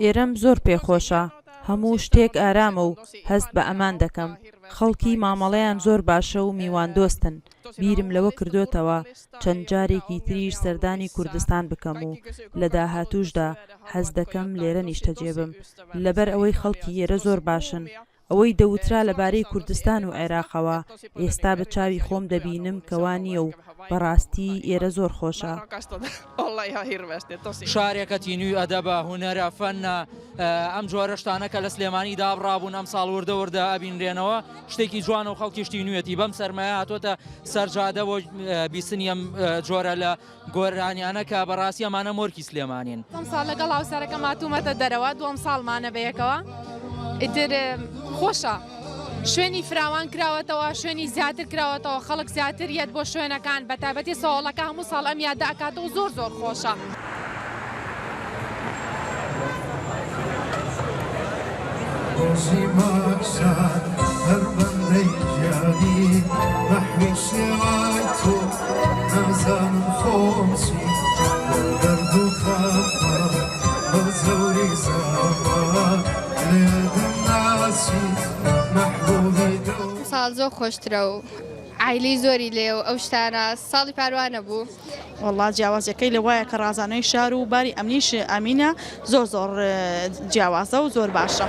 ئێرەم زۆر پێ خۆشە، هەموو شتێک ئارامە و هەست بە ئەمان دەکەم، خەڵکی مامەڵەیان زۆر باشە و میواندۆستن، بیرم لەوە کردۆتەوە چەند جارێکی تریش سەردانی کوردستان بکەم و لە داهاتووشدا حەز دەکەم لێرە نیشتەجێ بم، لەبەر ئەوەی خەڵکی ئێرە زۆر باشن، ئەوەی دەوترا لەبارەی کوردستان و عێراقەوە، ئێستا بە چاوی خۆم دەبینم کە وا نییە و بەڕاستی ئێرە زۆر خۆشە. شارێکە تینووی ئەدەبە، هونەرە، فەنە، ئەم جۆرە شتانە کە لە سلێمانی دابڕابوون ئەمساڵ وردە وردە ئەبینرێنەوە، شتێکی جوانە و خەڵکیش تینوویەتی بەم سەرمایە هاتۆتە سەر جادە بۆ بیستنی ئەم جۆرە لە گۆرانیانە کە بەڕاستی ئەمانە مۆرکی سلێمانین. ئەمساڵ لەگەڵ هاوسەرەکەم هاتوومەتە دەرەوە دووەم ساڵمانە بەیەکەوە ئیتر خۆشە شوێنی فراوان کراوەتەوە شوێنی زیاتر کراوەتەوە خەڵک زیاتر یەت بۆ شوێنەکان بەتایبەتی سەواڵەکە هەموو ساڵ ئەم یادە ئەکاتەوە زۆر زۆر خۆشە. ڕۆژی ماکسان هەر بەندەی گیانی مەحوی شێوای تۆ نازانم خۆم چی لەو دەرد و خەمە بە زەوری زاما لێدم ناچی مەحبوبی دڵ. ئەمساڵ زۆر خۆشترە و عایلەی زۆری لێیە و ئەو شتانە ساڵی پار وا نەبوو. وەڵا جیاوازیەکەی لەوایە کە ڕازانەوەی شار و باری ئەمنیش ئەمینە زۆر زۆر جیاوازە و زۆر باشە.